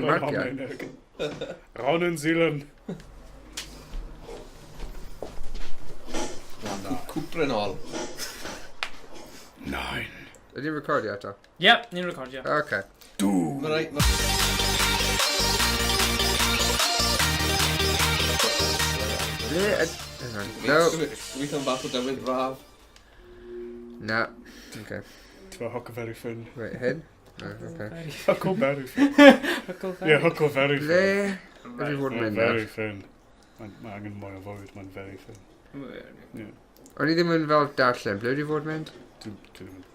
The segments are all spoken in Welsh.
Marciau. Almaeneg. Ronan Zealand. Cwpr yn ôl. Nine. Ydy'n recordio eto? Yep, ni'n recordio. Okay. Mae rai... Ble hang on. No. Gobeithio am bach o dywydd braf. Na. Okay. Ti'n meddwl Huckleberry Finn? Wait, hyn? Oh, okay. Huckleberry Finn. Huckleberry. Ie, Huckleberry Ble Finn. ydy fod yn Mae'n mynd very nawr? thin. Mae ma angen mwy o fwyd, mae'n very thin. Finn. O'n i ddim yn fel darllen. Ble ydy fod yn mynd? Dwi dwi ddim yn...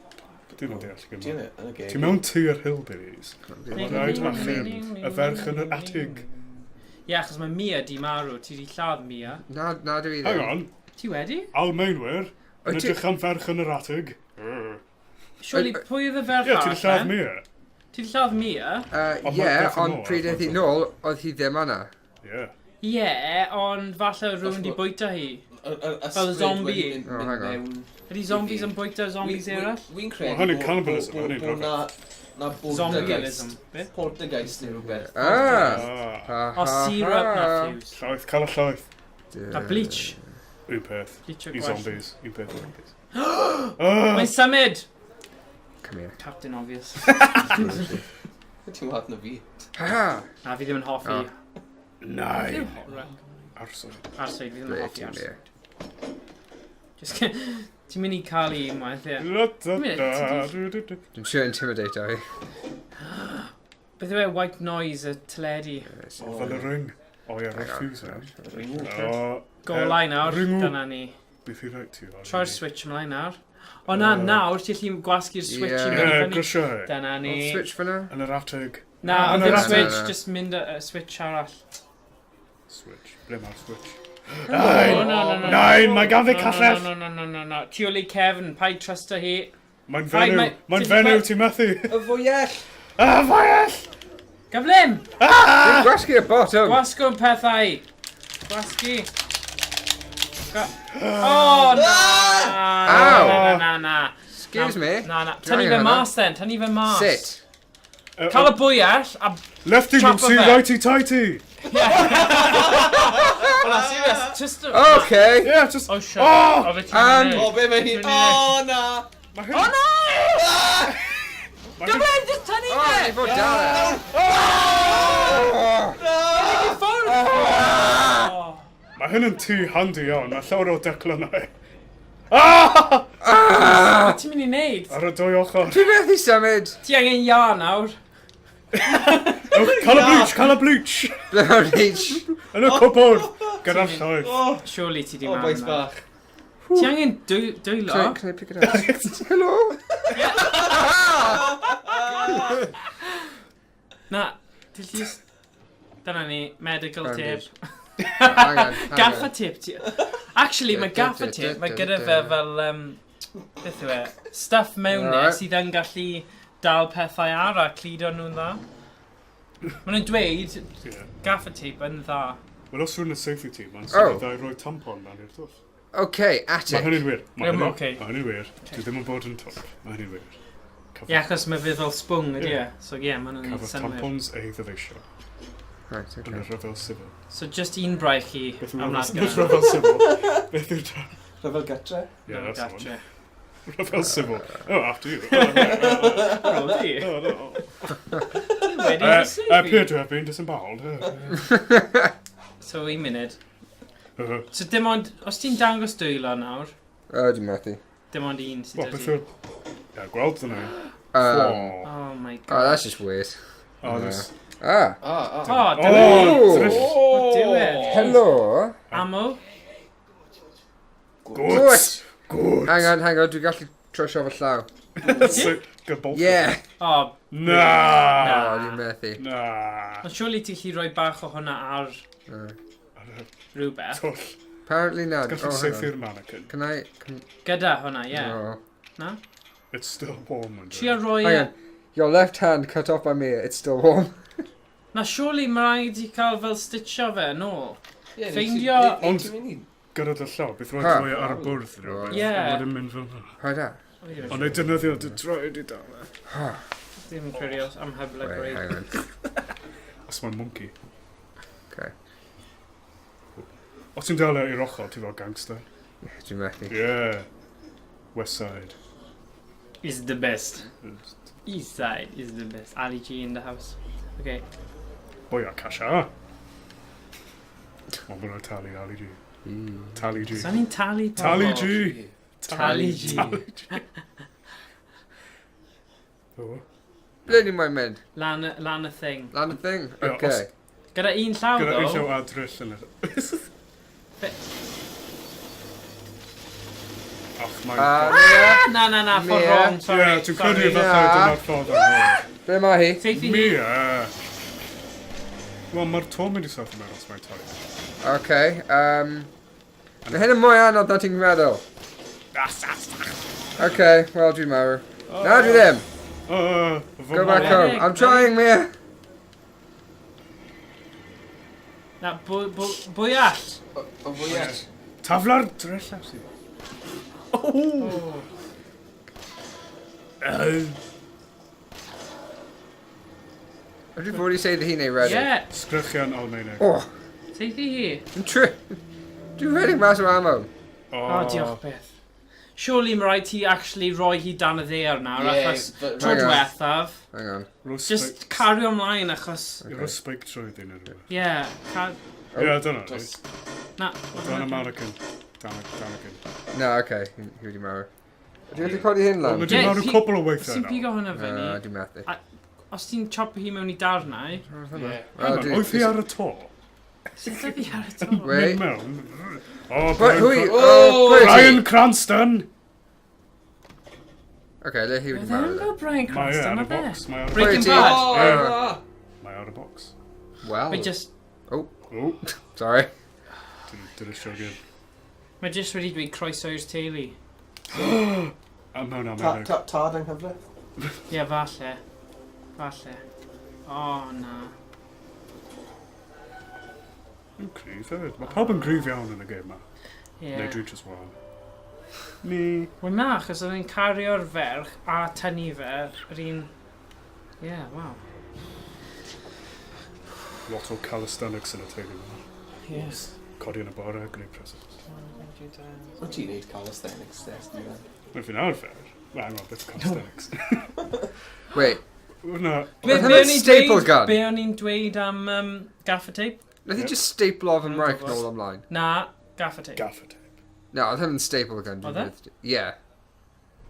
Dwi ddim yn deall Ti gymaint. yn y yn y gegin. Ti mewn tŷ'r hillbillies. Mae'n rhaid achub y ferch yn yr atig. Ie, achos mae Mia di marw. Ti di lladd Mia. Na, na dwi Hang ddim. on, Ti wedi? Almaenwyr yn Wyt ti- edrych am ferch yn yr atig. Surely, pwy oedd y ferch Ie, ti di arall lladd then? Mia. Ti di lladd Mia? Ond Ie, mae beth yn ond ôl, pryd aeth hi mae'n nôl, oedd hi ddim yna. Ie. Ie, ond falle rhywun di Os ma- bwyta hi. Yr- yr Fel ysbryd zombie. wedi mynd- Oh, mynd hang on. mewn Ydy zombies i fi. yn bwyta zombies eraill? Wi'n credu Wel, hynny'n bo- cannibalism, bo- hynny'n bo' na na Zombieism. poltergeist. Beth? Poltergeist neu rhywbeth. Ah! Ah. Ha, O, ha, syrup ha. na fuse. Llaeth, cael y llaeth. A bleach. Un peth. Bleach o I gwell. zombies. Un peth i zombies. Ah! Mae'n symud! Come here. Captain Obvious. Ti'n wath na fi. Ha ha! Na, fi ddim yn hoffi. Oh. Nine. Horror. Arswyd. Arswyd, fi ddim yn Ble hoffi ti'n arswyd. le? Just Ti'n mynd i cael ei unwaith, ie. La, da, da, du, du, du. Dwi'n siŵr intimidate hi. Beth yw e white noise y teledu? O, fel y ring. O ie, rhaid fuse e. Ringu. O, Golau nawr, Ringu. dyna ni. Beth i rhaid ti? Troi'r switch ymlaen nawr. O na, nawr, ti'n gallu gwasgu'r switch i Ie. mynd Ie, i fyny. grisiau. Dyna ni. Switch fyna? Yn yr atig. Na, Yn oedd yr ddim atig. switch, Na, na. just mynd y switch arall. Switch. Ble mae'r switch? Oh, Nine! no, no, no. Nine! Mae gan fi No, no, callell! No, no, no, no, no. Tu ôl i Kevin, paid trusto hi. Mae'n Rhaid, fenyw! mae- Mae'n ti'n fenyw, gweld- ti'n methu! Y fwyell! Ah, fwyell! Gyflym! Dwi'n gwasgu y bottom! Gwasgu yn pethau! Gwasgu! Oh, na! Ow. Na, na, na, na. Excuse me? Na, na. Dwi Tynnu angen fe hwnna. mas then, tynnu fe mas. Sit. Cael y bwyell a... Lefty Chop loosey, o fe. righty tighty! Wel, na, serious, just... Okay! Yeah, just... Oh, shit. Oh! O, fe ti'n mynd. O, be mae hi? O, na! Mae hyn... Oh, na! Mae hyn... Gyflym, just tynnu Oh, fe! ni fod dal e. Tynnu i ffwrdd! Oh. Mae hyn yn tŷ handi iawn, mae llawer o declynau. Ah! Be ti'n mynd i wneud? Ar y dwy ochr. Dwi'n methu symud! Ti angen iâ nawr. Oh, cael y bleach, cael y bleach! Ble mae'r bleach? Yn y cwpwrdd! Gyda'r llaeth. O, Surely ti di o, marw boys nawr. bach. Ti angen dwylo? Can I pick it up? Hello? Na, ti'n just... Dyna ni, medical Bandage. tape. Hang on, hang Gaffer on. tape ti... Actually, mae gaffer tape, mae gyda fe fel... Um, beth yw e? Stuff mewn e Alright. sydd yn gallu dal pethau ar a cludo nhw'n dda. Maen nhw'n dweud Yeah. gaffer tape yn dda. Wel, os rhywun yn saethu ti, mae'n Oh. syniad dda i roi tampon mewn i'r twll. Okay, Mae attic. hynny'n wir. Mae Yym, hynny- ocê. Mae hynny'n wir. Dwi ddim yn bod yn twp. Mae hynny'n wir. Cafodd- Ie, achos mae fe fel sbwng ydy e. So ie, maen nhw'n Cafodd synnwyr. tampons ei ddyfeisio Right, yn okay. y rhyfel sifil. So just un braich i Beth yw'r am nad rhyfel sifil? Beth yw'r... Rhyfel gytre. Yeah, that's the one. Gatre. Rhyfel sifil. Oh, after you. Oh, Oh, di. oh, oh, oh. Wedi I appear to have been disemboweled. So un munud. So dim ond, os ti'n dangos dwylo nawr, Oh, dwi'n methu. dim ond un sydd Wel, 'da beth ti. yw'r... Ie, gweld dyna. Oh, Oh my god. that's just weird. Oh, this... Ah. Ah, ah. Oh, dyna ni. Oh, Ooh. drill. Oh, do it. Hello? Ammo. Good. Good. Hang on, hang on, dwi'n gallu trosio fy llaw. So, good bolt. Yeah! Oh, Na. Na. Oh, dwi'n methu. Na. ond surely ti'n gallu rhoi bach o hwnna ar rhywbeth. Twll. Apparently not. Gallu Oh, hang on. saethu'r mannequin. Can I... Can... Gyda hwnna, ie. No. Na? It's still warm. Andrew. Trio rhoi... Hang e- on. Your left hand cut off by me, it's still warm. Na, surely mae rhaid i cael fel stitcho fe yn ôl. Ie, Ffeindio- Ond- Ti'n mynd i... Gyda dy llaw, beth rhaid Ha. rhoi ar y bwrdd neu rhywbeth. Ie. A wedyn mynd fel 'na. Hi da. Ond ei defnyddio dy droed i dal e. Ddim yn credu os am Wait, hyblygrwydd. hang on. Os mae'n monkey. Okay. Os ti'n dal e i'r ochr, ti fel gangster. Dwi'n methu. Yeah. West Side. Is the best. East side is the best. Ali G in the house. Okay. Boi a casha. Mae'n bod yn talu Ali G. Talu G. So ni'n talu pobl. Talu G. Talu G. Talu G. O. Ble ni moyn mynd? Lan, lan y thing. Lan y thing? Ie, Okay. os- Gyda un llaw, Gyda un ddo. llaw a drill yn y... Ach, mae'n... A Mia? Na, na, na, ffordd Mia. wrong, sorry. Ie, dwi'n credu sorry. efallai dyna'r ffordd anghywir. Ble mae hi? Seithi hi. Mia! Wel, mae'r to mynd i South America os mae'n torri. Okay, Mae hyn yn mwy anodd na ti'n meddwl. Okay, wel dwi'n marw. Na, dwi ddim. Fy Go back mor- home. I'm trying, Mia. Na, bwy all. O fwy all. Tafla'r drill ar ti. Oh. Ydw i fod i seiddi hi neu ready? Yeah, Sgrychian Almaeneg. Oh, seithi hi. dwi'n tri... Dwi'n rhedeg mas o ammo. Oh, diolch beth. Surely mae rhaid ti actually roi hi dan y ddaear nawr, Ie, achos tro Hang on. diwethaf, Hang on. Rho just spike- cario ymlaen achos, Rho spike trwy ddyn nhw. rhywbeth. yeah, ca... Ie, dyna. ni. Dros. Na. Dan American. Dan American. Na, okay. Hi wedi marw. Ydw i wedi codi hyn lan? Mae di Ie, marw cwpl o Os weithiau ti'n nawr. pigo hwnna Na, fyny, dwi'n methu. os ti'n chopo hi mewn i darnau, Ie. Wel, Hang on, dwi- Oedd hi ar y to? sut ydi ar y to? Wait. Mynd mewn. O, But who Bryan you... Oh, pwy ti? Bryan Cranston! Okay, le hi wedi Oedd marw. e'n then. fel Bryan Mae e Cranston, ar na y fe? box. Mae ar y Breaking Pwy ti? Bad. O, Ie. na! Mae ar y box. Well, Mae just, O, sorry. did it show again. mae just wedi dweud croeso i'r teulu. A mewn Ta, America. ta, tad yng nghyfraith. Ie, yeah, falle. Falle. O, oh, na. Yn cryf hefyd. Mae pawb yn gryf iawn yn y gêm ma. Ie. Neu Yeah. dwi'n just wahan. Ni. Wel na, achos oedd e'n cario'r ferch a tynnu fe, yr un... Ie, yeah, waw. Lot o calisthenics yn y teulu ma. Yes. Codi yn y bore, gwneud press-ups. O ti'n neud calisthenics test, ni fe. Mae'n fi'n arfer. Wel, hang on, beth calisthenics. Wait, Na, Be, Oedd be hwnna'n o'n i'n staple dweud, gun? be o'n i'n dweud am gaffer tape? nath hi Ie. just staple off y Dwi'n mic gwbod. nôl ymlaen? Na, gaffer tape. gaffer tape. Na, oedd hynny'n staple gun. dwi'n Oedd e? meddwl. Yeah.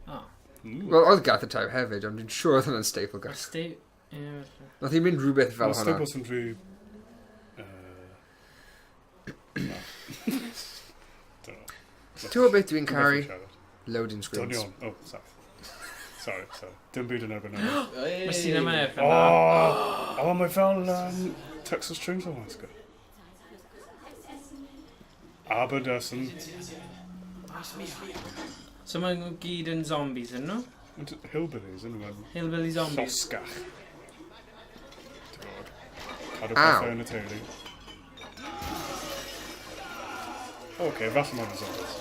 Oh. Mm. Wel, oedd gaffer tape hefyd, ond dwi'n siŵr oedd hynny'n staple gun. Sta... Ie, falle. Nath hi mynd rhywbeth fel Mae hwnna. staples yn rhy... Na. Dunno. Ti'n gwybod beth dwi'n caru? Dwi'n siarad. Loading screens. Dynion. Oh, sorry. Sorry, sorry. Dim byd yn erbyn hynny. Mae sy'n yma erbyn Oh, na. oh, mae fel Texas Chainsaw Massacre. Aberdessen. So maen nhw gyd yn zombies, yn nhw? Hillbillies, yn nhw. Hillbilly zombies. Llosgach. Ti'n gwbod. Cadw Ow. pethau yn y teulu. Oce, falle mae'n zombies.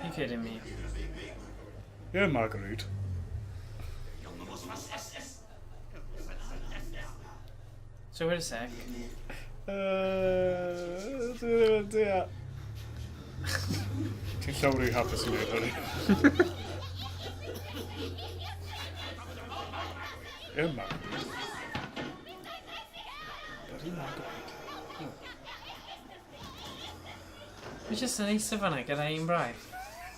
You kidding me? Ie, Marguerite. So wait a sec. Dwi ddim yn deall. Ti'n llawer i hapus i wneud hynny. Ie, Marguerite. Bloody Marguerite. Mae jyst yn eistedd fan'na gyda un braich.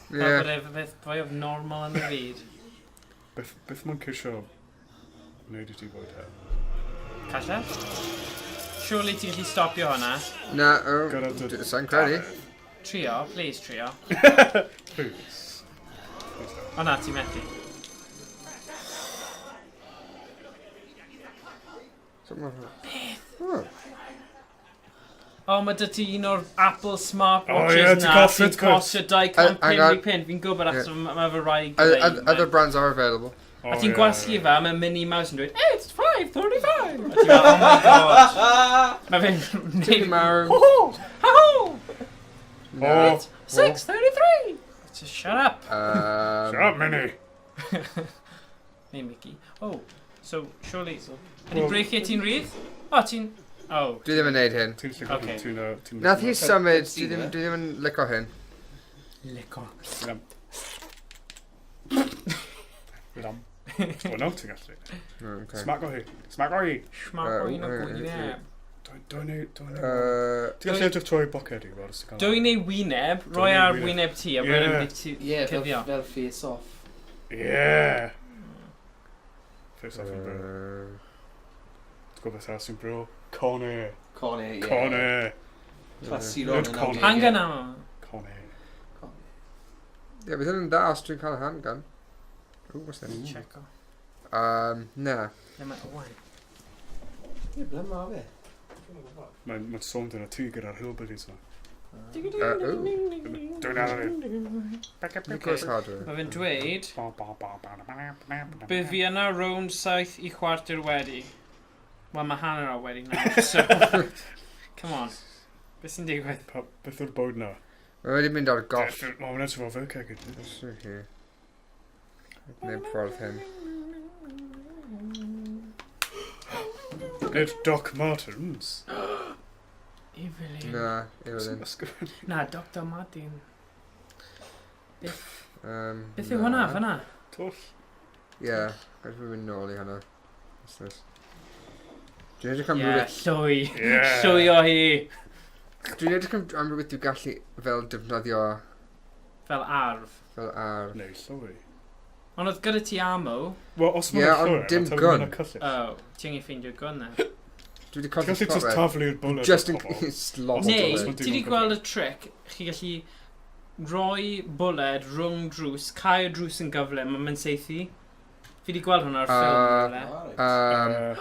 Fel Yeah. bod e beth fwyaf normal yn y byd. Beth mae'n ceisio wneud i ti fod he? Calle? Surely ti'n gallu stopio hwnna. Na, oh, Gyda dy- sa'n credu. Trio, please trio. Please. Please don't. O na, ti'n methu. Beth? Oh. O, mae dy ti un o'r Apple smartwatches O, ie, ti'n na cael sy'n Fitbit. costio Hang on. 250 Fi'n gwybod achos Ie. mae fy rai gyda un, Other brands are available. Oh, A ti'n ie, gwasgu ie. fe, mae Minnie Mouse yn dweud, hey, it's 5.35! A ti'n fel, oh my god. Mae fe'n Ti'n marw. Ho ho! Ho ho! No. Oh, 6.33! Just shut up. Shut up, Minnie! Neu Mickey. Oh, so surely... Ydy Well- breichiau ti'n rhydd? O, ti'n... Oh. Dwi ddim yn neud hyn. Ti'n lle Ocê. Ti'n... ti'n- Nath hi symud, Ti'n- dwi ddim yn lico hyn. Lico. Lam. Lam. O, nawr ti'n gallu. Okay. Smack o hi. Smack o hi. Smack o un o Yy, gwyneb. Dwi'n neud... Dwi'n neud... Ti'n gallu edrych trwy bocedi, wel, os ti'n cael... Dwyn ei wyneb, roi Dwyn ei ar wyneb. wyneb ti, a Ie. wedyn bydd ti Ie, fel, cuddio. fel face off. Yeah! Face off yn bro. Ti'n gwybod beth arall sy'n bro? Con Air. Con Air, ie. Con Air. Clasurol Nid yn Con. 90au. Handgun ammo. Con Air. Ie, bydd hyn yn dda os dwi'n cael handgun. Ooh, what's that? Checo. Na. Le mae Owain? Ie, ble ma fe? Mae'n ma sownd yn y tŷ gyda'r hillbillies yna. Ooh. Dwi'n ar y... Nicholas Hardware. Mae fe'n dweud, bydd fi yna rownd 7:45. Wel, mae hanner o wedi nawr, so... Come on. Beth sy'n digwydd? Beth yw'r bwyd na? Mae wedi mynd ar goll. Mae'n edrych fel fel cegin. What's through here? Neb ffordd hyn. Nid Doc Martens. Evelyn. Na, Evelyn. Na, Dr Martin. Beth yw Na. hwnna, fyna? Twll. Ie, gallwn fi mynd nôl i hwnna. What's this? Dwi'n edrych am Ie, rhywbeth... llwy. Yeah. Llwy o hi. Dwi'n edrych am rhywbeth dwi'n gallu fel defnyddio Fel arf. fel arf. Neu llwy. Ond oedd gyda ti ammo. Wel, os Ie, mae'n ond llwy, dim mae'n taflu gun. mewn y cyllyll. Oh, ti angen ffeindio gun na. Dwi wedi Ti'n colli gallu just popeth. taflu'r bwled Just at in pobl. case lost Neu, Os it. ma'n ti wedi digon gweld y trick, chi gallu rhoi bwled rhwng drws, cau y drws yn gyflym, a mae'n seithi. Fi wedi gweld hwnna ar ffilm rhywle. Alright.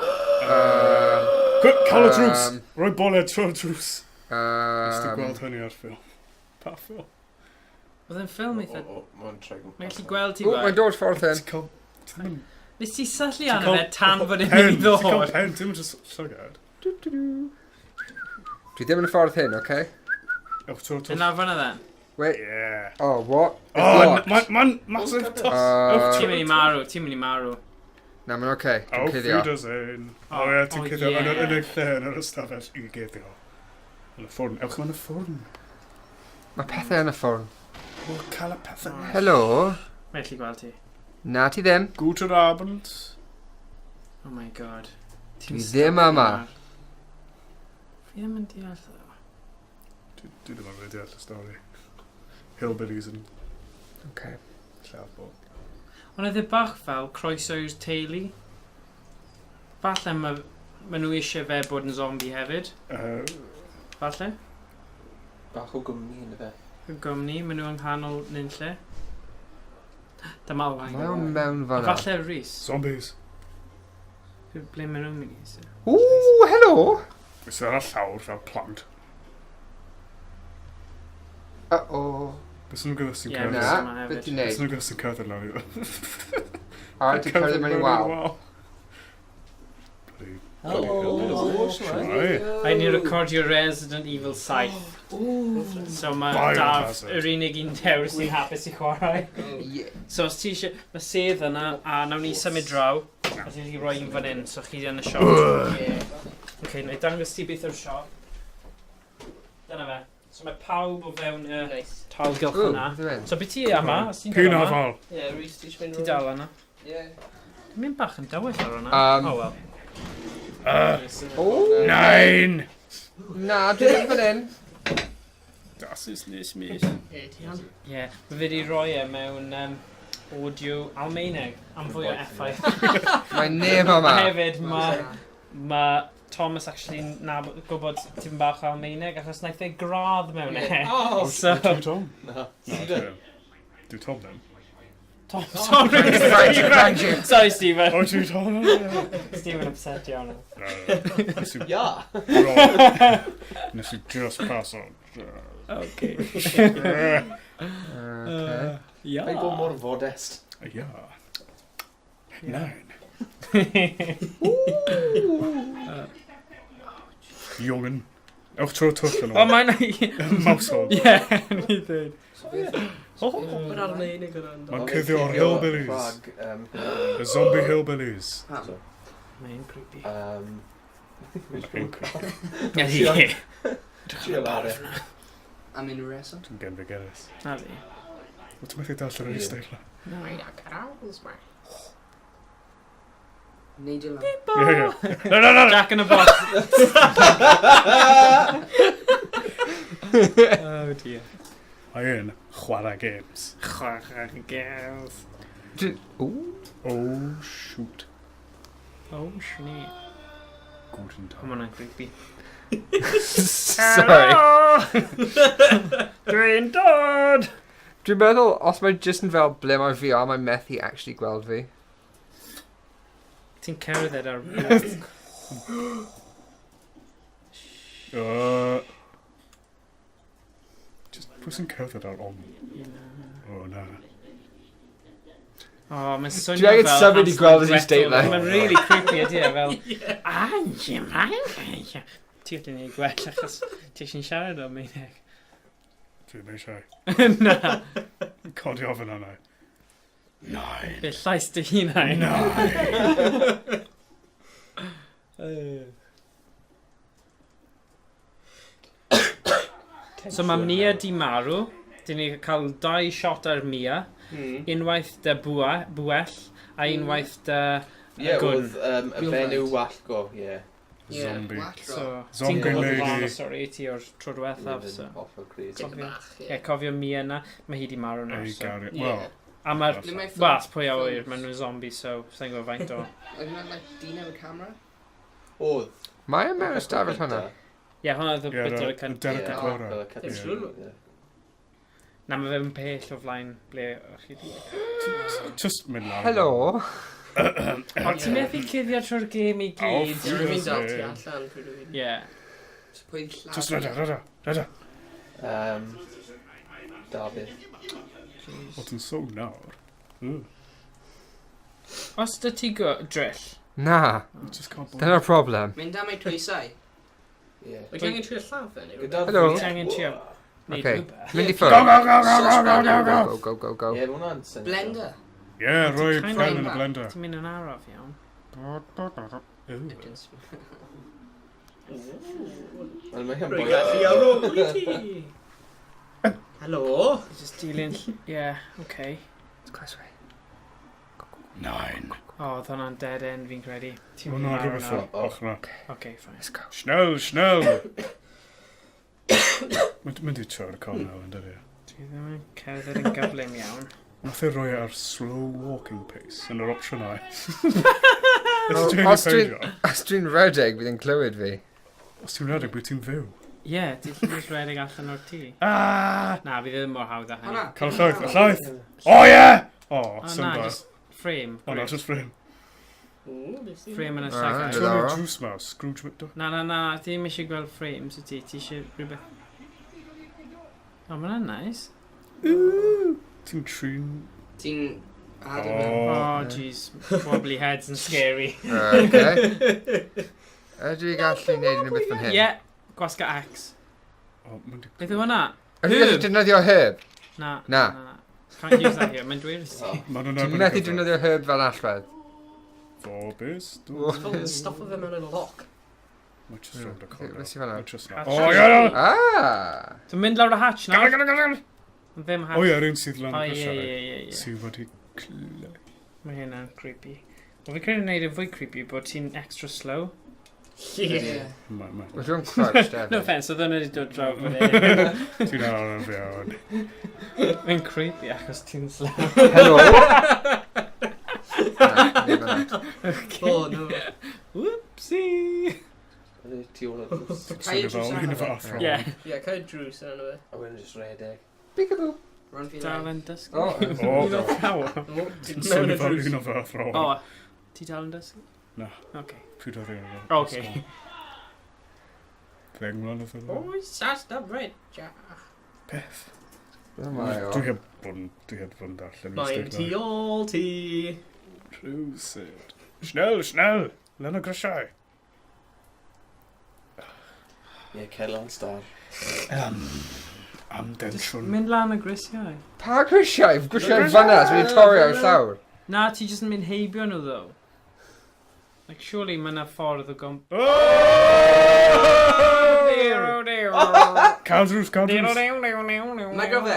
Quick, cael y drws! Rhoi bwled trwy'r drws. Nes ti gweld hynny ar ffilm? Pa ffilm? Oedd e'n ffilm eitha... O, o, Mae'n troi gwmpas. Mae'n gallu gweld ti O, mae'n gweld. dod ffordd hyn. Ti'n cael... Ti'n mynd... Nes ti syllu Ti'n arno fe cael tan fod e'n pen, mynd i Ti'n cael ddod. pen, ti'n mynd just llygad. Dwi ddim yn y ffordd hyn, oce? Ewch trwy'r twll. Dyna fyna then. Wait. Yeah. Oh, what? It's Oh, locked. mae'n massive toss. Ti'n mynd i marw, ti'n mynd i marw. Na, mae'n oce. Dwi'n Auf cuddio. Wiedersehen. O ie, ti'n Oh, cuddio yn yr yeah. unig lle yn yr ystafell i guddio. Yn y ffwrn. Ewch mewn y ffwrn. Mae pethau yn y ffwrn. O, cael y pethau. Helo. Mae'n gallu gweld ti. Na, ti ddim. Guten Abend. Oh my god. Dwi ddim yma. Fi ddim yn deall ddo. Dwi ddim yn really deall y stori. Hillbillies yn Okay. lladd bod. Ond oedd e bach fel croeso i'r teulu. Falle mae ma nhw eisiau fe bod yn zombie hefyd. Falle. Bach o gwmni yn y fe. Y gwmni, maen nhw yng nghanol nunlle. Dyma Owain. Mae o'n mewn A fan'na. falle Rhys. Zombies. Ble maen nhw'n mynd i? so? Ww, helo! Sydd ar y llawr fel plant. Uh-oh. Beth sy'n gwybod sy'n Ie, cerdded? Rhys Na, yma hefyd. beth ti'n Beth neud? sy'n gwybod sy'n cerdded lawr i... A, ti'n cerdded mewn i wal. Bloody... Hello. Shwmae. Rhaid ni recordio Resident Evil 7. So mae Daf Biohazard. yr unig un dewr sy'n hapus i chwarae. Yeah. So os ti eisiau, mae sedd yna, a nawn ni symud draw. A ti'n gallu rhoi un fan hyn, so chi yn y shot. Ok, na i dangos ti beth yw'r shot. Dyna fe. So mae pawb o fewn y Nice. talgylch Ww, yna. beth yw'n? So beth ti yma? Os ti'n dal yma? Pinafal. Ie, Rhys, ti eisiau mynd Ti dal yna? Ie. Dwi'n mynd bach yn dywyll ar hwnna. Oh well. O! Nine! Na, dwi ddim fan hyn. Das ist nicht mich. Ie, ti an? Ie, mae fe wedi rhoi e mewn audio Almaeneg am fwy o effaith. Mae neb yma. A hefyd, mae ma Thomas actually nab gwybod tipyn bach o Almaeneg achos wnaeth e gradd mewn e. Oh! So, Dwi Tom? Na. Na, dwi ddim. Dwi Tom ddim. Tom, sorry. Thank you, thank you. Sorry, Stephen. O, dwi Tom? Na, Stephen upset iawn. na, na. Nes i Ja! bron- Nes i just pass on. Okay. Okay. Yeah. Mae'n bod mor fodest. Ja. Nine. Jungen. Ewch trwy'r twll yn O, ôl. mae'n... Mouse hole. Ie, ni ddweud. Mae'r Almaeneg yna yn Mae'n cuddio o'r hillbillies. Rhag, The zombie hillbillies. Mae'n creepy. Mae'n creepy. Ie. Trio lawr e. Am unrhyw reswm. Ti'n genfigennus. Na fi. Wel, ti'n methu darllen yr Ie. is-deitlau. Na. Neidio lan. Ie, ie. No, no, no, no! Jack in the box. Oh dear. Mae un chwarae games. Chwarae games. Ooh. Oh, shoot. Oh, shit. Guten Tag. Come on, creepy. Sorry. Dwi'n dod! Dwi'n meddwl, os mae jyst yn fel ble mae VR, mae methu actually gweld fi. Ti'n cerdded ar... Just, pwy sy'n cerdded ar ongl? Oh, na. Oh, mae'n swnio Dwi angen fel... symud i Hansel gweld and y state Gretel. line. Mae'n really creepy ydy e, fel... Ah, Jim, ah, Ti'n gallu neud gwell achos ti eisiau'n siarad o Meinig. Dwi'n eisiau. Na, Codi ofyn hwnna. Nine. be llais dy hunain. Nine. So mae Mia di marw. Dyn ni cael dau shot ar Mia. Unwaith dy bwa, bwell a unwaith dy Ie, gwn. oedd y Real fenyw friend. wallgo, ie. Zombie. Wallgo. So, ti'n Zombie gwybod lady. rhan o stori ti o'r tro diwethaf, so. Hollol crazy. Tipyn Cofio. bach, Ie, ie. cofio Mia na, mae hi di marw nawr, Ei, so. Gary. Ie. Wel, A mae'r... Ble mae Wel, pwy a ffilms? wyr, maen nhw'n zombie, so sa'n gwybod faint o... Oedd hwnna'n like dyn efo camera? Oedd. Mae e mewn ystafell hwnna. Ie, hwnna oedd y Ie, bit o'r y cyntaf. Derek Ie, Acorah. fel y cutscene, Ie. ie. Na, mae fe'n pell o flaen ble o'ch chi di. Just mynd lawr. Helo. Ond ti'n methu cuddio trwy'r gêm i Auf gyd. Dwi'n mynd dal ti Wiedersehen. allan pryd dwi'n... Ie. So pwy lladd? Just rada, rada, rada. Dafydd. Wel, ti'n sôn nawr. Ooh. Os dy ti go drill, Na, Just can't believe dyna'r problem. Mynd am ei trwysau. Ie. Wyt ti angen trio lladd fe neu rhywbeth? Gyda Helo. Ti angen trio neud Okay. rhywbeth. Mynd i Go, ffwrdd. go, go, go, go, go, go, go! Go, go, go, go. Ie, mae hwnna'n syniad. Blender. Ie, rhoi Ti'n kind pren yn of- y blender. Ti'n mynd yn araf iawn. Ooh. Wel, mae hyn Rwy'n boi- gallu ar ôl i ti. Helo? Just dilyn... Ie, okay. Crossway. Nine. O, oedd hwnna'n dead end fi'n credu. Ti'n O, mynd na, marw rhywbeth nawr. fel. Och, na. Okay, fine. Let's go. Schnell, schnell! Mae'n mynd i troi'r cornel yn dydi? Dwi ddim yn cerdded yn gyflym iawn. Nath e roi e ar slow walking pace yn yr opsiynau. Wel, Os dwi'n os dwi'n- ffeindio, Os dwi'n rhedeg, bydd yn clywed fi. os ti'n rhedeg, bydd ti'n fyw. Ie, ti'n gallu jyst rhedeg allan o'r tŷ. Ah! Na, fi ddim mor hawdd â hynny. Hwnna. Cael y llaeth, y llaeth! Oh yeah! Oh, O, na, Simba. just frame. Oh, no, Great. just frame. Frame yn y Ah, llygad. diddorol. Tony Juice Mouse, Scrooge McDuck. Na, na, na, ti ddim eisiau gweld frames y ti, ti eisiau rhywbeth... O, ma' hwnna'n nice. Ti'n trin... Ti'n... Adam. Oh. Oh, jeez. Wobbly heads and scary. Okay. Ydw i gallu neud unrhyw beth fan hyn? Ie, yeah, gwasga X. Oh, mynd i... Beth yw hwnna? Ydw i gallu defnyddio herb? Na. Na. Na, na. Can't use that here, mae'n dweud wrth ti. Ma' nhw'n Ti'n erbyn y methu gyfraith. defnyddio herb fel allwedd. Fobus? Do. Fel stoppo fe mewn y lock. Mae just round y corner. Beth sy'n fan'na? Mae just na. Hatch. Oh, ie, ie! Ah! Dwi'n mynd lawr y hatch Gala, nawr. gala, gala! Ddim hatch. O ie, yr un sydd lan O, y ie, grisiau. ie, ie, ie. Sydd wedi cleu. Mae hynna'n creepy. Wel, fi'n credu wneud yn fwy creepy bod ti'n extra slow. Ie. Mae, mae. Wel, dwi'n crouched No hefyd. offence, oedd hwnna wedi dod draw fan hyn. Ti'n araf iawn. Mae'n creepy achos ti'n slow. Helo! Na, neb yna. Oh, no. Whoopsie! Oedd e tu ôl y drws. Cael Swnio fel drws un arno o fy fe. athro. Ie. Ie, cael drws arno fe. A wedyn just redeg. Peekaboo. Run for your Dal life. yn dysgu. O, O. Un o'r llaw. Oh, Ti'n mewn swnio y fel drws. un o fy athro. O, ti dal yn dysgu? Na. Okay. Pryd oedd e'n Ocê. 10 mlynedd yn ôl. Oh, sast up right. Beth? Oh my Dwi god. heb bod yn, dwi heb bod yn darllen. Mae'n tu ôl ti. Rhywsut. Schnell, schnell! Lan o grisiau. Ie, Celon Star. Am densiwn. Mynd lan y grisiau. Pa grisiau? Grisiau fan'na, sydd wedi torri ar y llawr. Na, ti jyst yn mynd heibio nhw, ddo. Like, surely mae yna ffordd o gom... Oh! Cael drws, cael drws. Na gyfe?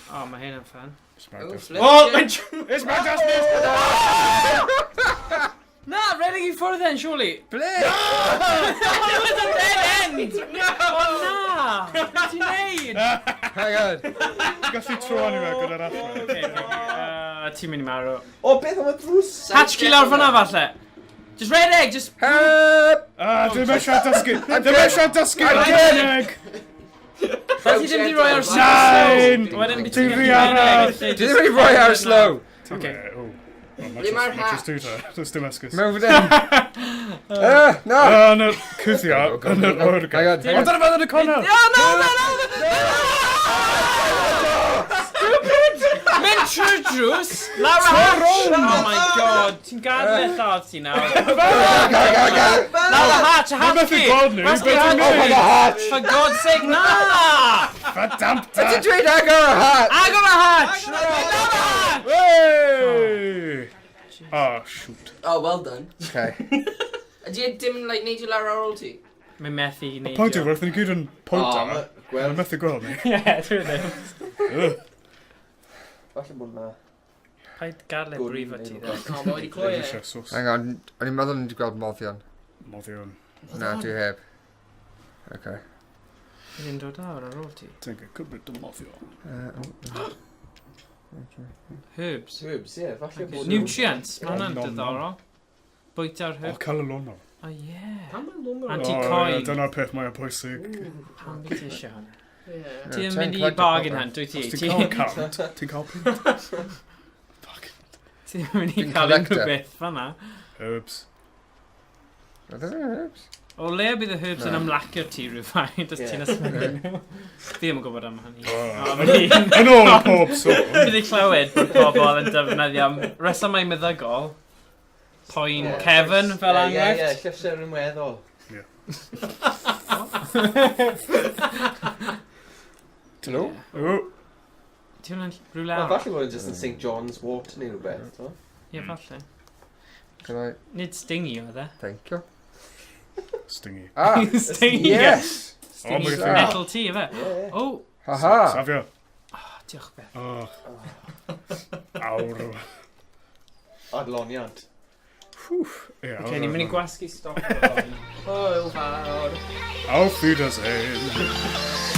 Oh, mae hyn yn fun. Smack Oh, this. flip. Oh, mae'n... It's my destiny! Na, redeg i ffwrdd then, surely. Ble? It was a dead end! O na! Be ti'n neud? Hang on. Gallu tro anyway gyda'r allwedd. Okay, okay, ti'n mynd i marw. O, beth am y drws? Hatch ci lawr fyna falle. Just redeg, just... Help! Ah, dwi'n eisiau dysgu! Dwi'n eisiau dysgu! I'm Arbennig! Fel ti ddim di roi ar slow. Nine! Wedyn byd Ti'n ti'n rhy gallu araf. redeg, Dwi ddim wedi rhoi ar slow. Okay. Oh. Ble mae'r Matches dwi te. Does dim esgus. Mewn fan hyn. Na! Ah, no, cuddio yn yr Hang oergell. on, hang O, on. dyna fe yn y cornel! No, no, no, no! Stupid! Mynd trwy'r drws! Lawr y hatch! Oh my God, ti'n gadael e lladd ti nawr. Go, go, go! Lawr y hatch, y Mae'n hatch methu fi! gweld nhw, Gwasgu beth hatch ti'n Open gwneud? the hatch! For God's sake, na! Fa damp Ti'n da! dweud agor y hatch? Agor y hatch! Lawr y hatch! Hey! Ah, shoot. Oh, well done. Okay. Ydy e dim, like, neidio lawr ar ôl ti? Mae'n methu i Y pwynt neidio. yw, roedd ni gyd yn pwynt Oh, yna. Mae'n methu gweld ni. Ie, dwi ddim. Ugh. Falle bod na. Paid gadael e Gwn brifo neu ti. rhywbeth. O, mae wedi cloi Dwi'n e. eisiau sws. Hang on, o'n i'n meddwl o'n i wedi gweld moddion. Moddion. Na, dwi heb. Okay. Mae'n dod lawr ar ôl ti. Ti'n gwybod cymryd y moddion. Oh, Herbs. Herbs, ie, falle bod... Nutrients, mae hwnna'n Nom, nom. diddorol. Bwyta'r O, herb. cael y lôn o. O ie. Pam mae'n lwmr? Anti- O, coen. ie, Dyna'r peth mwyaf pwysig. Pam fi ti eisiau hwnna? Ie. Ti yn try and mynd i collect bargain popeth. hunt, dwyt ti? Os ti'n Ti cael cant, ti'n cael pint. Fuck. ti ddim yn mynd i Dwi'n cael unrhyw collector. beth fan'na. Herbs. Are there herbs? O le bydd y herbs yn Na. ymlacio ti rhywfaint os Ie. ti'n ysmygu nhw. Fi ddim yn gwybod am hynny. O, O, fi- Yn ôl pob sôn. Fi wedi clywed bod pobl yn defnyddio am resymau meddygol, poen Ie. cefn fel Ie, Ie, ie, enghraifft. llyfr yn weddol. Hello? O, Ti hwnna'n rhywle Wel, arall? falle bod yn just yn St John's Wort neu rhywbeth, t'mo? Ie, falle. Can I... Nid stingy oedd e. Thank you. Stingy. Ah! Stingy. Yes! O, mae Stingy. gen ti- Nettle tea, efe? Ie, ie. O, Haha! Safio. oh, diolch beth. O. Awr. Adloniant. Ie, Oce, ni'n mynd i gwasgu stop. Hwyl fawr. Auf Wiedersehen.